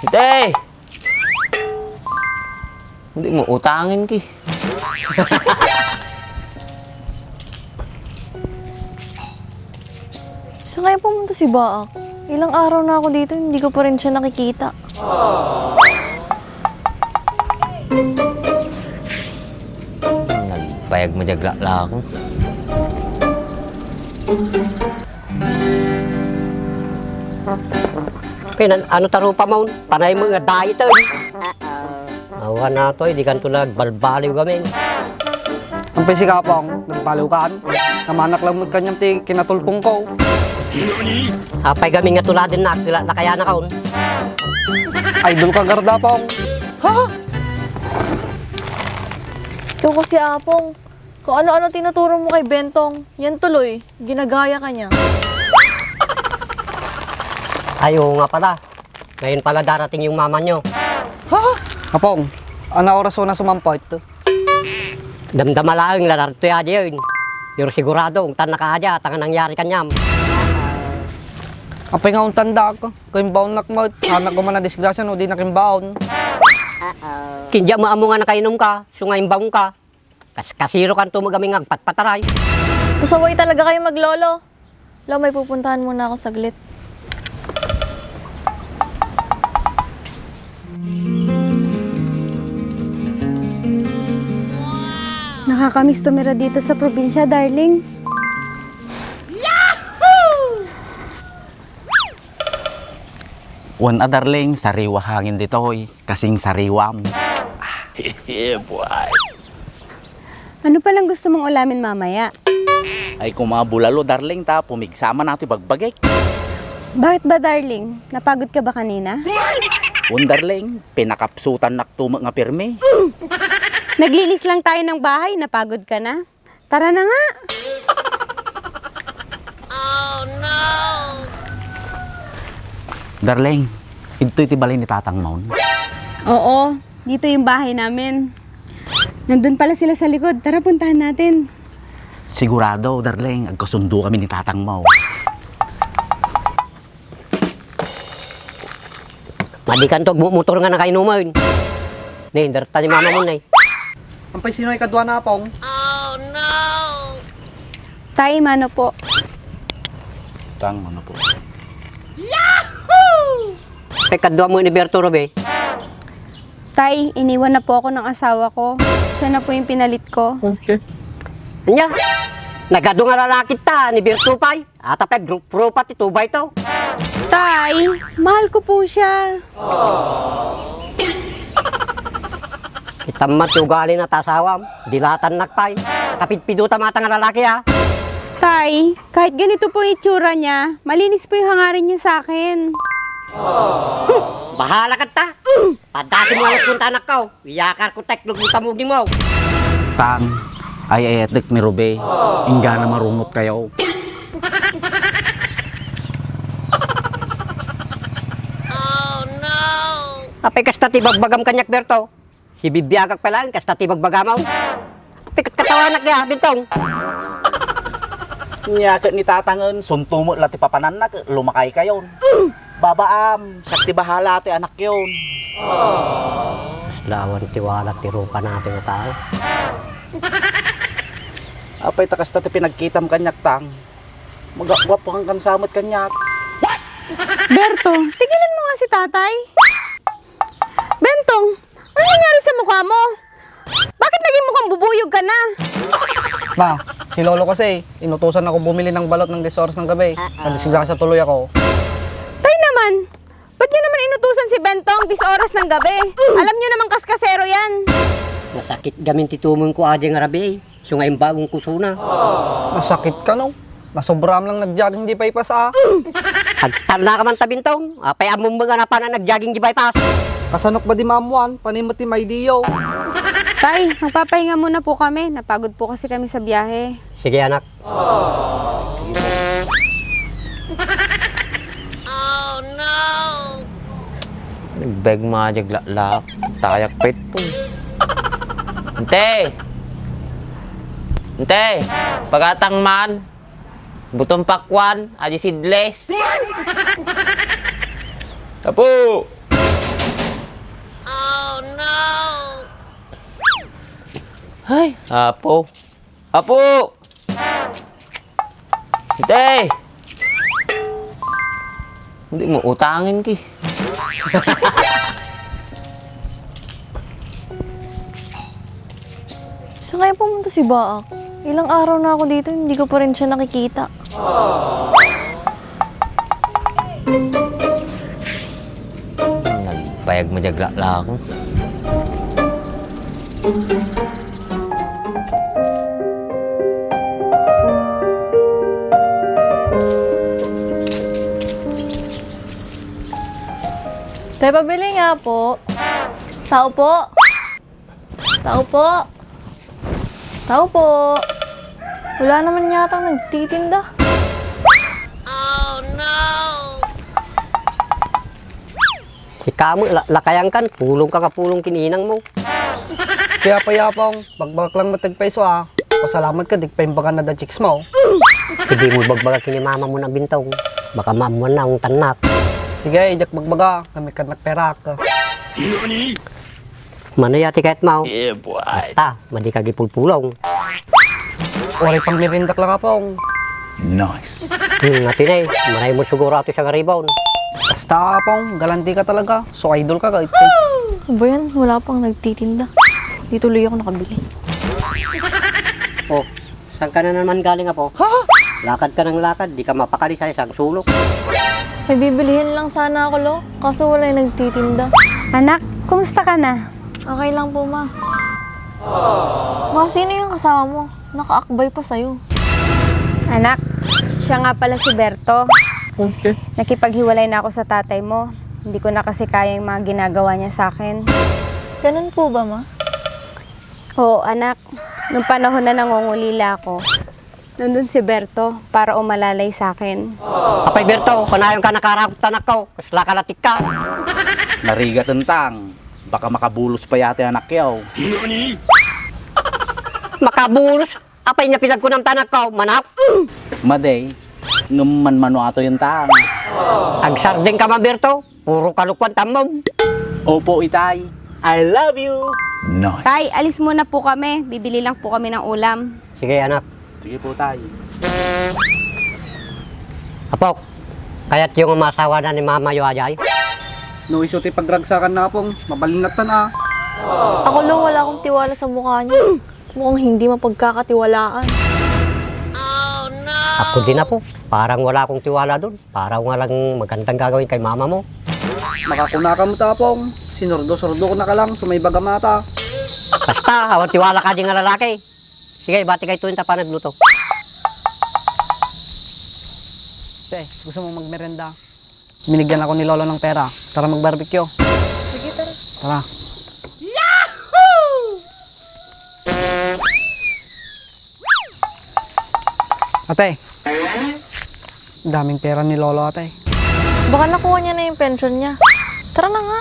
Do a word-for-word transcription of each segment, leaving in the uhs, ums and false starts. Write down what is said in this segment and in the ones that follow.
Te! Hindi mo utangin ki. Saan kaya pumunta si Baak? Ilang araw na ako dito, hindi ko pa rin siya nakikita. Nagpayag madiagla la ako. Pinan, ano ta rupa maun? Panay mo nga diet, eh. Awan na to, eh, di kanto nagbalbaliw kami. Ang pisi ka, Pong, nagbaliw kan. Namanak lang mo kanyang ti kinatulpong ko. Apay kami nga tuladin na, kila na kaya na kaon. Idol ka, garda, Pong. Ha? Ikaw kasi, Apong, kung ano-ano tinuturo mo kay Bentong, yan tuloy, ginagaya ka niya. Ay, oo nga pala. Ngayon pala darating yung mama nyo. Ha? Apong, ano oras na sumampay ito? Damdama laeng, lalarto ya diyan. Pero sigurado, ungtan na ka adya, tanga nangyari kanyam. Apay nga ungtan da ako. Kung baon nak mo, anak ko man na disgrasya, no, di na kimbaon. Kinja mo amo nga nakainom ka, sunga imbaon ka. Kas-, kasiro kanto mo kami nga agpatpataray. Pasaway talaga kayo maglolo. Lo, may pupuntahan muna ako saglit. Nakakamiss tumira dito sa probinsya, darling. Wen a, darling, sariwa hangin ditoy. Kasing sariwam. Yeah, boy. Ano palang gusto mong ulamin mamaya? Ay, kuma bulalo, darling, ta pumigsa man ato ibagbagik. Bakit ba, darling? Napagod ka ba kanina? Un, darling, pinakapsutan nak tumek nga pirmi. Naglinis lang tayo ng bahay, napagod ka na? Tara na nga. Darling, idtoy ti balay ni Tatang Maun? Oo, dito yung bahay namin. Nandun pala sila sa likod. Tara, puntahan natin. Sigurado, darling, agkasundo kami ni Tatang Maun. Madi kanto agmumotor nga nakainuman. Ne, darta ni mama mo, ne. Ampay sino ay kadua na, Apong? Tay, mano po? Tang, mano po? Tay, kadua mo ni Berto, Robe? Tay, iniwan na po ako ng asawa ko. Siya na po yung pinalit ko. Okay. Anya? Nagadu nga lalaki ta, ni Berto pay. Ata pay group pro pati tubay to. Tay, mahal ko po siya. Kita man ti ugali na ta asawam, dilatan nak pay. Kapidpido ta mata nga lalaki, ah. Tay, kahit ganito po yung itsura niya, malinis po yung hangarin niya sa akin. Bahala ka ta. Padati mo nga punta anak ko. Iyakar ko, tek, lugmo ta muging mo. Tang, ay, ay, etek ni Rube. Inggana marungot kayo. Apay kasta ti bagbagam kaniak, Berto? Sibibiagak pay laeng kasta ti bagbagam. Apay ket katawanak ya, Bentong. Nia ket ni Tatangen, sunto met la ti papananna ket lumakay kayon. Babaam, siak ti bahala ti anakyon. Kasla awan ti wala ti rupa natin a tao. Apay ta kasta ti pinagkitam kaniak, Tang? Magagwapuan kan sa met kaniak. Berto, tigilan mo nga si tatay. Bentong, ano nangyari sa mukha mo? Bakit naging mukhang bubuyog ka na? Ma, si Lolo kasi, inutusan ako bumili ng balot ng dis oras ng gabi. Nadisgrasya tuloy ako. Tay naman, ba't niyo naman inutusan si Bentong dis oras ng gabi? Alam niyo naman kaskasero yan. Nasakit gamin ti tumeng ko adi nga rabii. Isu nga imbaon ko isuna. Nasakit ka, no? Nasobraam lang nag-jogging di bypass, ah. Agtalna ka man ta, Bentong. Apay ammom nga napanan nag-jogging di bypass? Kasanok ba di maammuan? Panay met ti maidiyo. Tay, magpapahinga muna po kami. Napagod po kasi kami sa biyahe. Sige, anak. Nagbeg madiag laklak. Tayak pet po. Ante! Ante! Pagatang man! Buton pakwan, adi seedless. Apo! Ay, apo. Apo! Itay! Hindi mo utangin ki. Saan kaya pumunta si Baak? Ilang araw na ako dito, hindi ko pa rin siya nakikita. Nagpayag madiag laklakon. Tay, pabili nga po. Tao po. Tao po. Tao po. Wala naman yata nagtitinda. Sika met, la-, lakayan kan, pulong ka nga pulong ken inang mo. Kaya pa, Apong, bagbagak lang met ti agpayso, a. Pasalamat ka, di ka pa imbagan na da chicks mo. Idi mo ibagbaga ken ni mama mo na Bintong. Baka maammoanna, ungtannak. Sige, diak bagbaga, ngem ikkannak perak. Mano ya ti kayat mo? Yeah, boy. Basta, madi ka agipulpulong. Uray pangmeriendak lang, Apong. Nice. Hmm, Ate Nay, maray mo siguro ato siya nga rebound. Basta, Apong, galante ka talaga. So, idol ka, kahit. Ano ba yan? Wala pang nagtitinda. Dito tuloy ako nakabili. Oh, saan ka na naman galing, apo? Ha? Lakad ka ng lakad, di ka mapakali sa isang sulok. May bibilihin lang sana ako, Lo. Kaso wala yung nagtitinda. Anak, kumusta ka na? Okay lang po, Ma. Ma, sino yung kasama mo? Nakaakbay pa sa'yo. Anak, siya nga pala si Berto. Okay. Nakipaghiwalay na ako sa tatay mo. Hindi ko na kasi kaya yung mga ginagawa niya sa akin. Ganun po ba, Ma? Oo, anak. Nung panahon na nangungulila ako, nandun si Berto para umalalay sa akin. Apay, Berto, kanayon ka nakarakot, anak ko. Kasla ka latik ka. Narigat, entang. Baka makabulos pa yata yung anak ko. Makabulos? Apay nga pinagkunam ta, anak ko, manok? Madi, nung manmano ato yung tang. Agsarding ka, Maberto. Puro kalokoan tammom. Opo, itay. I love you. Nice. Tay, alis muna po kami. Bibili lang po kami ng ulam. Sige, anak. Sige po, tay. Apok, kayat yung umasawa na ni mama yo, ajay? No, isu ti pagragsakan na, Apong. Mabalinatan, a. Ako, Lo, wala akong tiwala sa mukha niya. Mukhang hindi mapagkakatiwalaan. Ako din, apo. Parang wala akong tiwala dun. Parang walang magandang gagawin kay mama mo. Makakuna ka met, Apong. Sinurdo-surdo ko na ka lang, sumaybaga mata. Basta, awan tiwala ka di nga lalaki. Sige, bati kay tuwing ta panagluto. Te, gusto mo magmerenda? Binigyan ako ni Lolo ng pera. Tara mag-barbecue. Sige, tara. Tara. Ate, daming pera ni Lolo, ate. Baka nakuha niya na yung pension niya. Tara na nga.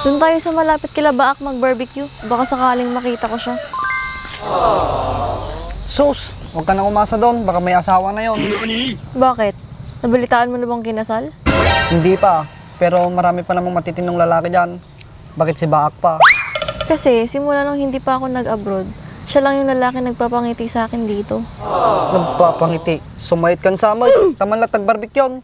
Doon tayo sa malapit kila Baak mag-barbecue. Baka sakaling makita ko siya. Sus, huwag ka nang umasa doon. Baka may asawa na yon. Bakit? Nabalitaan mo na bang kinasal? Hindi pa, pero marami pa namang matitinong lalaki dyan. Bakit si Baak pa? Kasi simula nung hindi pa ako nag-abroad, siya lang yung lalaki nagpapangiti sa akin dito. Nagpapangiti? Sumayat kan samay. Taman lang tag-barbecue.